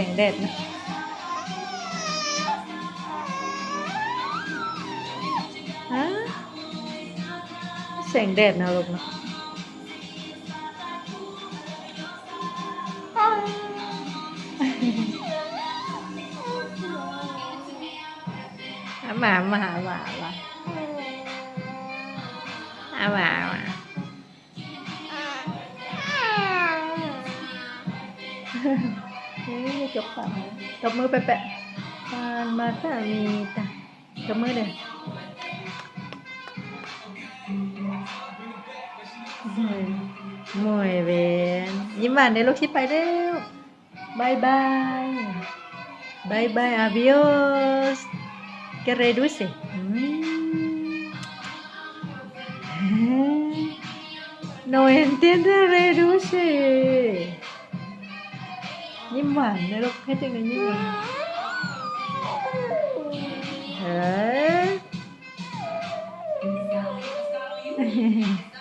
ງແດດນະ ຮະ ແສງແດດນະລູກນະ. ອາ ມາ ມາ ມາ ມາ ອາ ມາ ມາ. ເອີຍ ຈົກປາກ ຕົບມືແປະໆ ປານມາຕາມີຕາ ຕົບມືເດີ້. ອືມ muy bien ຍິ້ມຫວານເດີ້ລູກ ຊິໄປແລ້ວ. Bye bye. Bye bye, adiós. Que reduce. Mm. No entiende, reduce. ຍິ້ມຫວານເດີ້ລູກ ເຮັດຈັ່ງໃດຍິ້ມຫວານ. ເອີ.